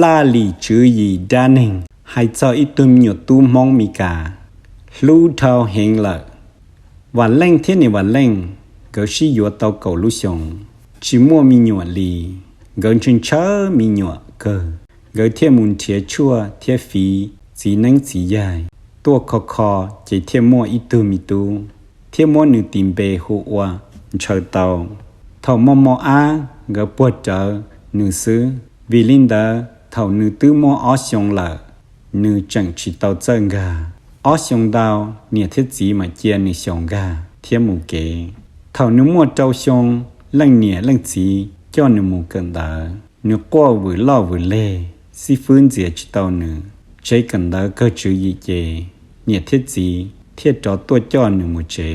Laj lim tswv yim dab neeg hais txog ib tug me nyuam tub Hmoob Mes Kas hlub dhau heev lawm. Vam Leej thiab niam Vam Leej, nkawd sib yuav tau kaum lub xyoos, tsis muaj me nyuam li. Nkawd ntshaw ntshaw me nyuam kawg, nkawd thiaj mus nrhiav tshuaj thiab fiv txiv neeb txiv yaig tuaj kho kho, ces thiaj muaj ib tug me tub, thiaj muab nws tis npe hu ua Ntshaw Tau. Thaum moj moj ab, nkawd puag rawv nws xwb, vim li ntawd thaum nws twb muaj ob xyoo lawm, nws tseem tsis tau txawj nkag. Ob xyoo ntau, niam thiab txiv mam cia nws xyaum nkag thiab mus kev. Thaum nws muaj rau xyoo, leej niam leej txiv coj nws mus kawm ntawv. Nws quaj vwm loj vwm leg, xib fwb ntxias tsis tau nws. Tsev kawm ntawv kawg tswv yim ces niam thiab txiv thiaj rov tuaj coj nws mus tsev.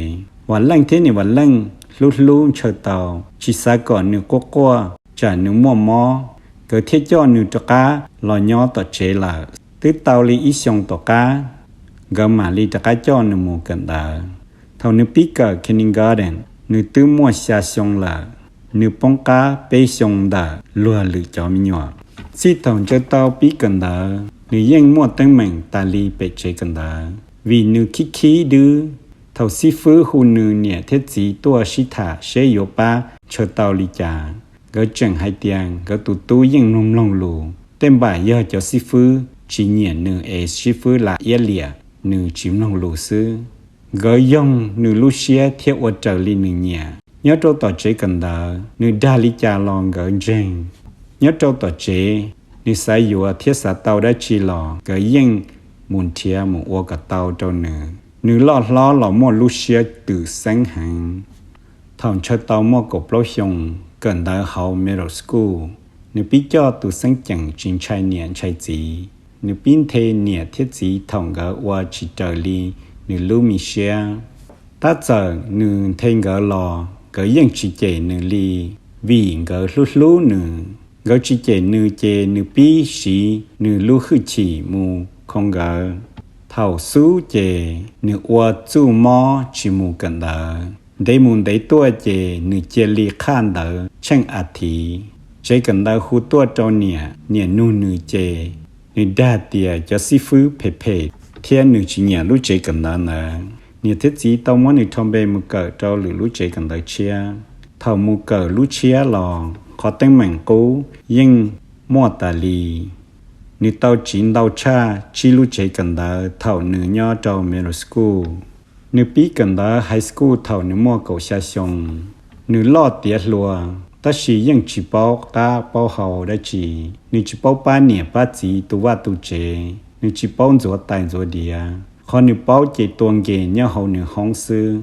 Vam Leej thiab niam Vam Leej hlub hlub Ntshaw Tau, tsis xav kom nws quaj quaj tsam nws muaj mob, nkawd thiaj coj nws rov qab los nyob tom tsev lawm. Twb tau li ib xyoo tom qab, nkawd mam li rov qab coj nws mus kawm ntawv. Thaum nws pib kawm kindergarten, nws twb muaj xya xyoo lawm, nws poob qab peb xyoo ntawm luag lwm cov me nyuam. Txij thaum Ntshaw Tau pib kawm ntawv, nws yeej muaj teeb meem tas li pem tsev kawm ntawv, vim nws khib khib dwb. Thaum xib fwb hu nws niam thiab txiv tuaj sib tham seb yuav pab Ntshaw Tau li cas, nkawd tseem hais tias nkawd tus tub yeej mloog mloog lus, tej npam yog cov xib fwb tsis nyiam nws es xib fwb lam iab liam nws tsis mloog lus xwb. Nkawd yoog nws lub siab thiab ua raws li nws nyiam. Nyob rau tom tsev kawm ntawv, nws dag li cas los nkawd ntseeg. Nyob rau tom tsev, nws xav yuav thiab xav tau dab tsi los nkawd yeej mus nrhiav mus ua kom tau rau nws. Nws loj hlob los muaj lub siab twm xeeb heev. Thaum Ntshaw Tau muaj kaum plaub xyoo, kawm ntawv hauv middle school, nws pib coj tus xeeb ceem tsis ntshai niam ntshai txiv. Nws pib nthe niam thiab txiv thaum nkawd ua tsis raws li nws lub me siab. Tab txawm nws nthe nkawd los nkawd yeej tsis cem nws li, vim nkawd hlub hlub nws. Nkawd tsis cem nws ces nws pib siv nws lub hwj chim mus khoo nkawd. Thaum xub ces nws ua txuj mob tsis mus kawm ntawv. Ntev mus ntev tuaj ces nws cia li qhaj ntawv tsheej a thiv. Tsev kawm ntawv hu tuaj rau niam, niam nug nws ces nws dag tias cov xib fwb phem phem thiab nws tsis nyiam lub tsev kawm ntawv ntawd. Niam thiab txiv tau muab nws rho npe mus kawm rau lwm lub tsev kawm ntawv tshiab. Thaum mus kawm lub tshiab los qhov teeb meem qub yeej muaj tas li. Nws tau tsiv ntau tshaj tsib lub tsev kawm ntawv thaum nws nyob rau middle school. Nws pib kawm ntawv high school thaum nws muaj kaum xya xyoo. Nws loj tiav hluas, tab sis yeej tsis paub qab paub hau dab tsi. Nws tsis paub pab niam pab txiv tu vaj tu tsev, nws tsis paub ntxuav tais ntxuav diav. Qhov nws paub ces tua nkees nyob hauv nws hoob xwb.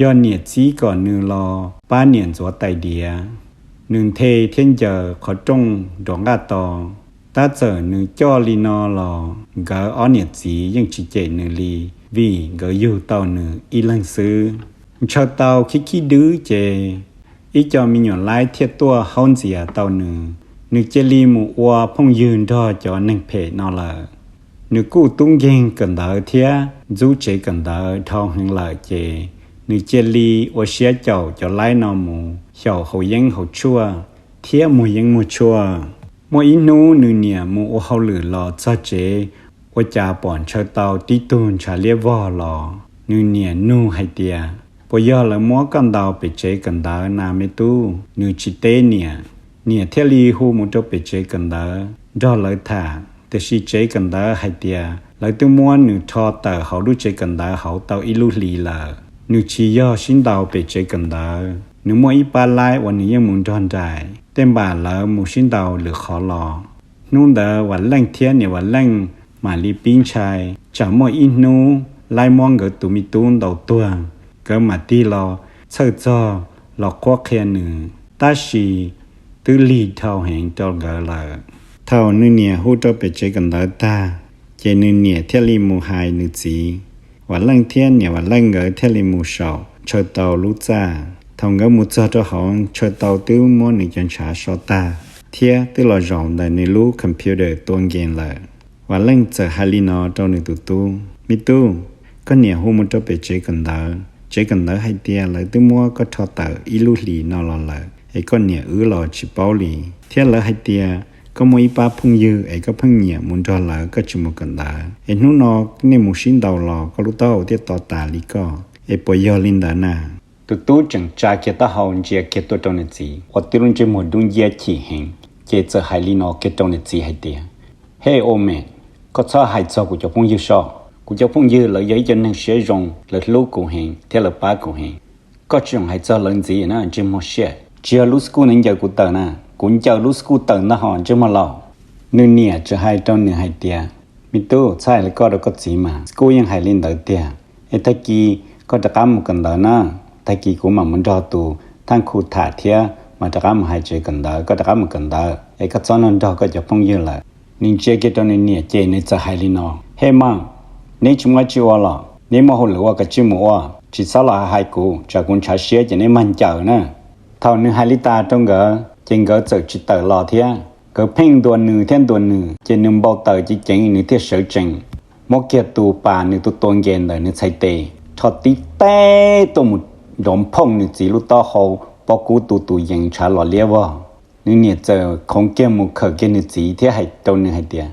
Yog niam txib kom nws los pab niam ntxuav tais diav, nws nthe thiab ncaws qhov rooj nrov nqaj to. Tab txawm nws coj li no los nkawd ob niam txiv yeej tsis cem nws li, vim nkawd yug tau nws ib leeg xwb. Ntshaw Tau khib khib dwb ces ib co me nyuam laib thiaj tuaj haub ntxias tau nws. Nws cia li mus ua phooj ywg nrog cov neeg phem no lawm. Nws kuj tub nkeeg kawm ntawv thiab ntxub tsev kawm ntawv dhau heev lawm ces nws cia li ua siab caum cov laib no mus xyaum haus yeeb haus tshuaj thiab muag yeeb muag tshuaj. Muaj ib hnub nws niam mus ua hauj lwm los txog tsev, ua cas pom Ntshaw Tau tib tug ntshav liab vog los. Nws niam nug hais tias, puas yog lawv muab koj ntaus pem tsev kawm ntawv na me tub? Nws tsis teb niam. Niam thiaj li hu mus rau pem tsev kawm ntawv nrog lawv tham, tiam sis tsev kawm ntawv hais tias lawv twb muab nws rho tawm hauv lub tsev kawm ntawv hauv tau ib lub hlis lawm. Nws tsis yog sib ntaus pem tsev kawm ntawv, nws muaj ib pab laib uas nws yeej mus nrog nraim, tej npam lawv mus sib ntaus lwm qhov los. Hnub ntawd Vam Leej thiab niam Vam Leej mam li pib ntshai tsam muaj ib hnub laib muab nkawd tus me tub ntaus tuag, nkawd mam tig los txhawj txog los qhuab qhia nws, tab sis twb lig dhau heev rau nkawd lawm. Thaum nws niam hu rau pem tsev kawm ntawv tag, ces nws niam thiaj li mus hais nws txiv. Vam Leej thiab niam Vam Leej nkawd thiaj li mus saum Ntshaw Tau lub txaj. Thaum nkawd mus txog rau hauv, Ntshaw Tau twb muab nws cov ntshav so tag thiab twb los zaum ntawm nws lub computer tua game lawm. Vam Leej txawm hais li no rau nws tus tub, me tub, koj niam hu mus rau pem tsev kawm ntawv, tsev kawm ntawv hais tias lawv twb muab koj rho tawm ib lub hlis no los lawm es koj niam wb los tsis paub li, thiab lawv hais tias Koj muaj ib pab phooj ywg es koj pheej nyiam mus nrog lawv, koj tsis mus kawm ntawv, es hnub no nej mus sib ntaus los koj lub taub hau thiaj to tas li koj, es puas yog li ntawd na? Tus tub tseem tsa kiag taub hau ntsia kiag tuaj rau nws txiv uas tib lub ntsej muag dub nciab chim heev, ces txawm hais li no kiag rau nws txiv hais tias, Hej, ua me, koj txhob hais txog kuv cov phooj ywg so. Kuv cov phooj ywg lawv yog ib co neeg siab zoo, lawv hlub kuv heev thiab lawv pab kuv heev. Koj tsis txhob hais txog lawv ntxiv na, ntsej muag siab. Tsis yog lub school no ncaws kuv tawm na, kuv ncaws lub school tawm ntag hos ntsej muag laus. Nws niam txawm hais rau nws hais tias, Me tub, txhob hais li koj rau koj txiv mas, school yeej hais li ntawd tiag. Es tag kis koj rov qab mus kawm ntawv na, tag kis kuv mam mus nrog tus thaj khu tham thiab mam rov qab mus hais tsev kawm ntawv, koj rov qab mus kawm ntawv es koj txhob nrog nrog koj cov phooj ywg lawm. Nws ntsia kiag rau nws niam ces nws txawm hais li no, Hej mom, neb tsis muaj dab tsi ua los neb muaj hauj lwm ua koj cia li mus ua, tsis txhob los hais kuv, tsam kuv ntshav siab ces neb mag ncaws na. Thaum nws hais li tas rau nkawd ces nkawd txawm tsis tawm los thiab, nkawd pheej ntuas nws thiab ntuas nws ces nws npau taws ceev ceev nws thiaj sawv tsees muab kiag tus pas nws tus tua nkees ntawm nws txhais tes rho tib teg tuaj mus nrov phooj nws txiv lub taub hau, pob kub tu tus yees ntshav los liab vog. Nws niam txawm khoov kiag mus khawm kiag nws txiv thiab hais rau nws hais tias,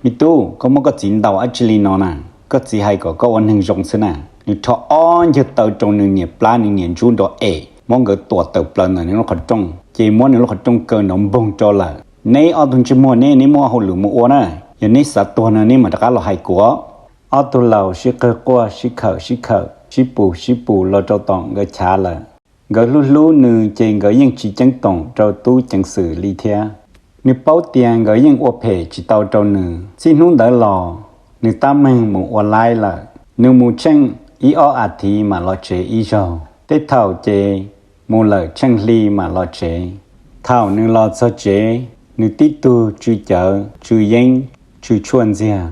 Me tub, koj muab koj txiv ntaus dab tsi li no na? Koj txiv hais kom koj ua neeg zoo xwb na. Nws rho ob ncag taw rau nws niam plab, nws niam ntsub nrov es muab nkawd tuam tawm plaws ntawm nws lub qhov rooj ces muab nws lub qhov rooj kaw nrov npoog rau lawm. Neb ob tug ntsej muag neb, neb muaj hauj lwm mus ua na, yog neb xav tuag no neb mam rov qab los hais kuv. Ob tug laus sib qawg quaj sib khawm sib khawm sib pus sib pus los rau tom nkawd chav lawm. Nkawd hlub hlub nws ces nkawd yeej tsis ceeb toom rau tub ceev xwm li thiab. Nws paub tias nkawd yeej ua phem tsis tau rau nws. Txij hnub ntawd los nws tab meeg mus ua laib lawm. Nws mus tsheej ib ob as thiv mam los tsev ib zaug, tej thaum ces mus lawm tsheej hli mam los tsev. Thaum nws los txog tsev, nws tib tug tsw cawv tsw yeeb tsw tshuaj ntxiag.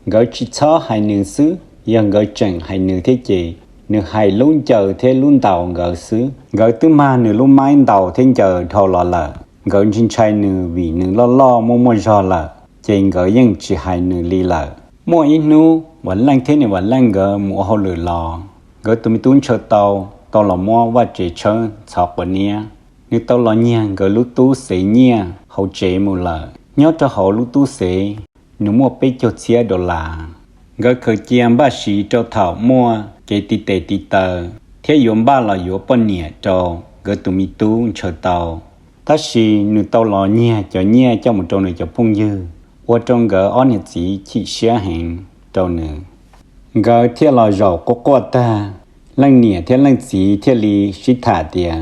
Nkawd tsis txhob hais nws xwb, yog nkawd tseem hais nws thiab ces nws hais lub ncaws thiab lub ntaus nkawd xwb. Nkawd twb mag nws lub maib ntaus thiab ncaws dhau los lawm. Nkawd ntshai ntshai nws vim nws loj loj muaj muaj zog lawm ces nkawd yeej tsis hais nws li lawm. Muaj ib hnub Vam Leej thiab niam Vam Leej nkawd mus ua hauj lwm los, nkawd tus me tub ntshaw tau, tau los muab vaj tsev tshawb ntxhov quav niab. Nws tau los nyiag nkawd lub tub Xev nyiaj hauv tsev mus lawm. Nyob rau hauv lub tub Xev, nws muaj peb caug txhiab dollar. Nkawd khaws cia npaj siv rau thaum muaj kev tiv tes tiv taw thiab yuav npaj los yuav poj niam rau nkawd tus me tub ntshaw tau. Tab sis nws tau los nyiag cov nyiaj coj mus rau nws cov phooj ywg, ua rau nkawd ob niam txiv chim siab heev rau nws. Nkawd thiaj los zaum quaj quaj tag, leej niam thiab leej txiv thiaj li sib tham tias,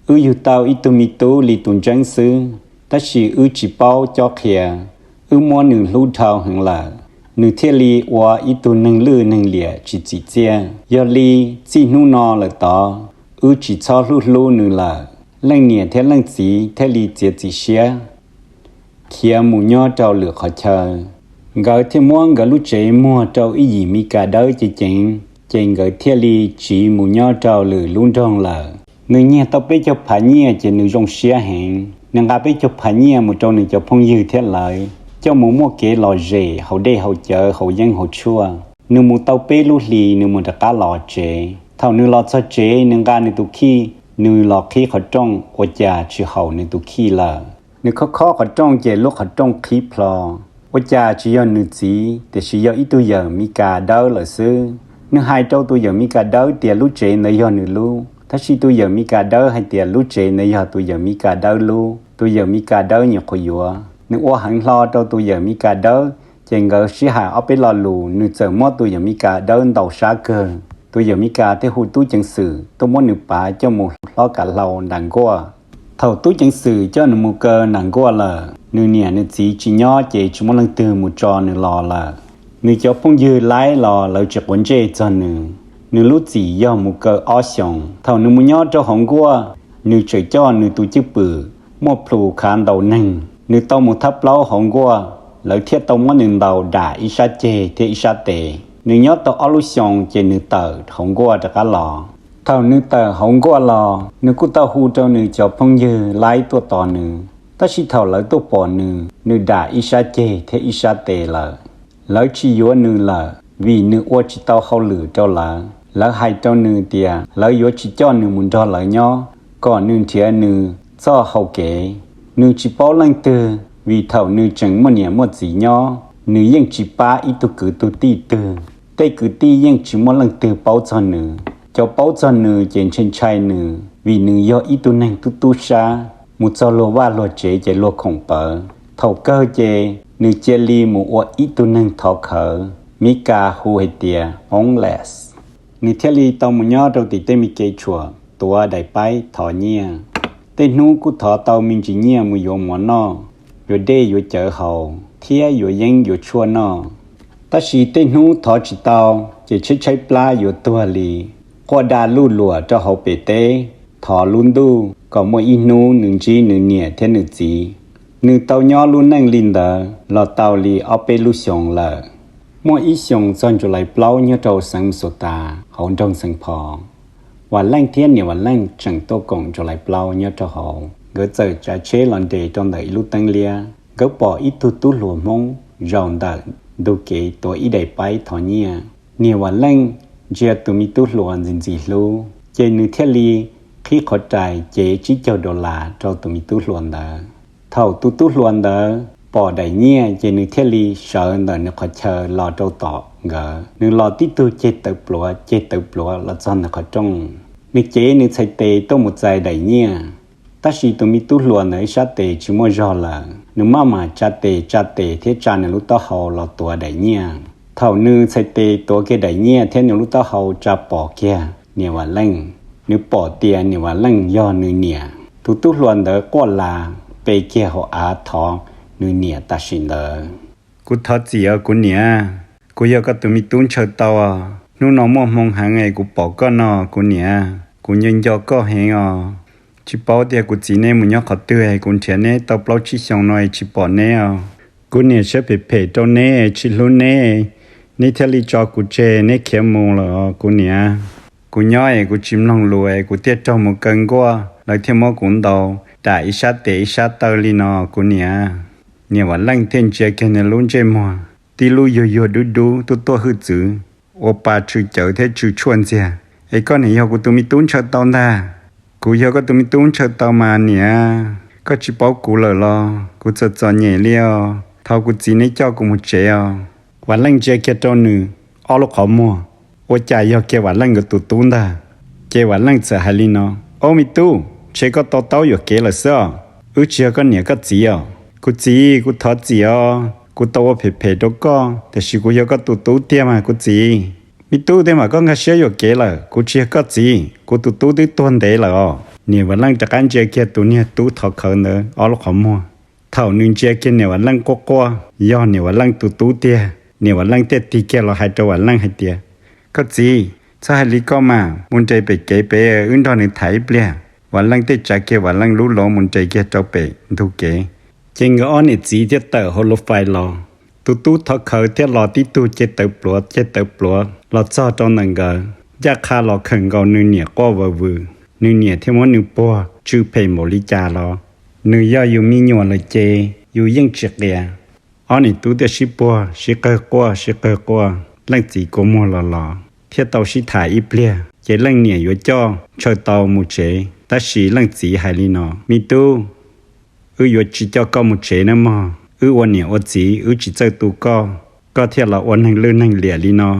Wb yug tau ib tug me tub li tus ntseeb xwb, tab sis wb tsis paub cob qhia. Wb muab nws hlub dhau heev lawm, nws thiaj li ua ib tug neeg lwj neeg liam tsis txim txiaj. Yog li, txij hnub no lawm tod, wb tsis txhob hlub hlub nws lawm. Leej niam thiab leej txiv thiaj li txiav txim siab khiav mus nyob rau lwm qhov chaw. Nkawd thiaj muab nkawd lub tsev muag rau ib yim Mis Kas dawb ceev ceev, ces nkawd thiaj li tsiv mus nyob rau lwm lub nroog lawm. Nws nyiag tau peb caug phav nyiaj ces nws zoo siab heev. Nws nqa peb caug phav nyiaj mus rau nws cov phooj ywg thiab lawv coj mus muaj kev lom zem haus dej haus cawv haus yeeb haus tshuaj. Nws mus tau peb lub hlis nws mus rov qab los tsev. Thaum nws los txog tsev, nws nqa nws tus khij, nws los qhib qhov rooj, ua cas tsis haum nws tus khij lawm. Nws khob khob qhov rooj ces lub qhov rooj qhib plho. Ua cas tsis yog nws txiv, tiam sis yog ib tug yawm Mis Kas dawb lawm xwb. Nws hais rau tus yawm Mis Kas dawb tias lub tsev ntawd yog nws lub, tab sis tus yawm Mis Kas dawb hais tias lub tsev ntawd yog tus yawm Mis Kas dawb lub. Tus yawm Mis Kas dawb nyuam qhuav yuav. Nws ua heev hlo rau tus yawm Mis Kas dawb, ces nkawd sib hais ob peb lo lus, nws txawm muab tus yawm Mis Kas dawb ntaus sab kawg. Tus yawm Mis Kas thiaj hu tub ceev xwm tuaj muab nws pav coj mus hlob kav hlau nram nkuaj. Thaum tub ceev xwm coj nws mus kaw nram nkuaj lawm, nws niam nws txiv tsis nyob ces tsis muaj leej twg mus tso nws los lawm. Nws cov phooj ywg laib los lawv tsis quav ntsej txog nws. Nws lub txim yog mus kaw ob xyoos. Thaum nws mus nyob rau hauv nkuaj, nws tseem coj nws tus cwj pwm muaj plhus khav ntaus neeg. Nws tau mus thab plaub hauv nkuaj, lawv thiaj tau muab nws ntaus dam ib sab ceg thiab ib sab tes. Nws nyob tau ob lub xyoos ces nws tawm hauv nkuaj rov qab los. Thaum nws tawm hauv nkuaj los, nws kuj tau hu rau nws cov phooj ywg laib tuaj tos nws, tab sis thaum lawv tuaj pom nws, nws dam ib sab ceg thiab ib sab tes lawm. Lawv tsis yuav nws lawm vim nws ua tsis tau hauj lwm rau lawv. Lawv hais rau nws tias lawv yuav tsis coj nws mus nrog lawv nyob, kom nws nrhiav nws txoj hau kev. Nws tsis paub leej twg, vim thaum nws tseem muaj niam muaj txiv nyob, nws yeej tsis pab ib tug kwv tug tij twg. Tej kwv tij yeej tsis muaj leej twg paub txog nws. Cov paub txog nws ces ntshai ntshai nws, vim nws yog ib tug neeg tub tub sab, mus txog luag vaj luag tsev ces luag khoom pawv. Thaum kawg ces nws cia li mus ua ib tug neeg thov khawv, Meskas hu hais tias homeless. Nws thiaj li tau mus nyob rau tim tej me kev tshuam tuav daim paib thov nyiaj. Tej hnub kuj thov tau me ntsis nyiaj mus yuav mov noj, yuav dej yuav cawv haus thiab yuav yeeb yuav tshuaj noj. Tab sis tej hnub thov tsis tau, ces tshaib tshaib plab yuav tuag li, quaj da luj luam rau hauv pem teb, thov lub ntuj kom muaj ib hnub nws ntsib nws niam thiab nws txiv. Nws tau nyob lub neej li ntawd los tau li ob peb lub xyoos lawm. Muaj ib xyoos txog July plaub nyob rau xeev Minnesota hauv nroog Saint Paul, Vam Leej thiab niam Vam Leej tseem tuaj koom July plaub nyob rau hauv. Nkawd txawm tsav tsheb los nres rau ntawm ib lub teeb liab, nkawd pom ib tug tub hluas Hmoob zaum ntawm ntug kev tuav ib daim paib thov nyiaj. Niam Vam Leej ntsia tus me tub hluas ntxim ntxim hlub, ces nws thiaj li qhib qhov rais cev tsib caug dollar rau tus me tub hluas ntawd. Thaum tus tub hluas ntawd pom daim nyiaj ces nws thiaj li sawv ntawm nws qhov chaw los rau tom nkawd. Nws los tib tug ceg tawv pluav ceg tawv pluav los txog ntawm qhov rooj. Nws cev nws txhais tes tuaj mus txais daim nyiaj, tab sis tus me tub hluas ntawd ib sab tes tsis muaj zog lawm. Nws maj mam tsa tes tsa tes thiab tsa nws lub taub hau los tuav daim nyiaj. Thaum nws txhais tes tuav kiag daim nyiaj thiab nws lub taub hau tsa pom kiag niam Vam Leej, nws pom tias niam Vam Leej yog nws niam. Tus tub hluas ntawd quaj las pe kiag hauv av thov nws niam tam sim ntawd: Kuv thov txim os kuv niam, kuv yog koj tus me tub ntshaw tau. Hnub no muaj hmoo heev es kuv pom koj no kuv niam, kuv nco nco koj heev os. Tsis paub tias kuv txiv neb mus nyob qhov twg es kuv nrhiav neb tau plaub tsib xyoos no es tsis pom neb os. Kuv niam siab phem phem rau neb es tsis hlub neb, neb thiaj li tso kuv tseg neb khiav mus lawm os kuv niam. Kuv nyob es kuv tsis mloog lus es kuv thiaj raug mus kaw nkuaj, lawv thiaj muab kuv ntaus dam ib sab tes ib sab taw li no kuv niam. Niam Vam Leej thiaj ntsia kiag nws lub ntsej muag, tib lub yuag yuag dub dub tuaj tuaj hwj txwv, ua pa tsw cawv thiab tsw tshuaj ntxiag. Es koj niam yog kuv tus me tub ntshaw tau ntag. Kuv yog koj tus me tub ntshaw tau mas niam, koj tsis paub kuv lawm los? Kuv txom txom nyem li os, thov kuv txiv neb coj kuv mus tsev os. Vam Leej ntsia kiag rau nws ob lub qhov muag, ua cas yog kiag Vam Leej nkawd tus tub ntag. Ces Vam Leej txawm hais li no: Ob me tub, ntshe koj to taub yuam kev lawm xwb os. Wb tsis yog koj niam koj txiv os. Kuv txiv, kuv thov txim os, kuv tau ua phem phem rau koj, tiam sis kuv yog koj tus tub tiag mas kuv txiv. Me tub, tej mam koj nkag siab yuam kev lawm, kuv tsis yog koj txiv, kuv tus tub twb tuag ntev lawm os. Niam Vam Leej rov qab ntsia kiag tus niag tub thov khawv ntawd ob lub qhov muag. Thaum nws ntsia kiag niam Vam Leej quaj quaj, yog niam Vam Leej tus tub tiag. Niam Vam Leej thiaj tig kiag los hais rau Vam Leej hais tias: Koj txiv, txhob hais li koj mas, mus nres pem kev pem wb nrog nws tham ib pliag. Vam Leej thiaj tsav kiag Vam Leej lub lov mus nres kiag rau pem ntug kev. Ces nkawd ob niam txiv thiaj tawm hauv lub fais los. Tus tub thov khawv thiaj los tib tug ceg tawv pluav ceg tawv pluav los txog rau ntawm nkawd, ncaj qha los khawm nkaus nws niam quaj vawv vwm. Nws niam thiaj muab nws puag tsw phem npaum li cas los, nws yog yus me nyuam lawm ces yus yeej tsis qias. Ob niam tub thiaj sib puag sib qawg quaj sib qawg quaj, leej txiv kua muag los los thiaj tau sib tham ib pliag, ces leej niam yuav coj ntshaw tau mus tsev. Tab sis leej txiv hais li no: Me tub, wb yuav tsis coj koj mus tsev nawb mog. Wb ua niam ua txiv wb tsis txawj tu koj, koj thiaj los ua neeg lwj neeg liam li no.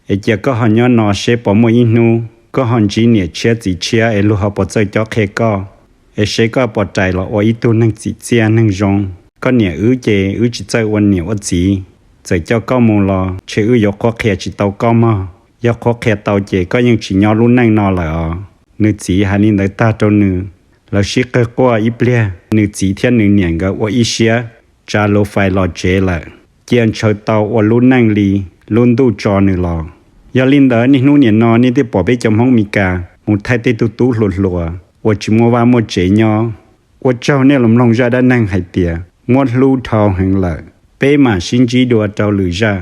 Es cia koj ho nyob no seb puas muaj ib hnub koj ho ntsib niam tshiab txiv tshiab es luag ho puas txawj cob qhia koj, es seb koj puas rais los ua ib tug neeg txim txiaj neeg zoo. Koj niam wb ces wb tsis txawj ua niam ua txiv, txawm coj koj mus los ntshe wb yuav qhuab qhia tsis tau koj mog. Yog qhuab qhia tau ces koj yeej tsis nyob lub neej no lawm os. Nws txiv hais li ntawd tag rau nws, lawv sib qawg quaj ib pliag, nws txiv thiab nws niam nkawd ua ib siab tsav luv fais los tsev lawm. Cia ntshaw tau ua lub neej li lub ntuj tso nws los. Yog li ntawd niaj hnub nim no nej thiaj pom peb cov Hmoob Mes Kas mus thaij tej tug tub hluas hluas uas tsis muaj vaj muaj tsev nyob. Ua tsaug nej los mloog zaj dab neeg hais tias muab hlub dhau heev lawm. Peb mam sib ntsib dua rau lwm zaj.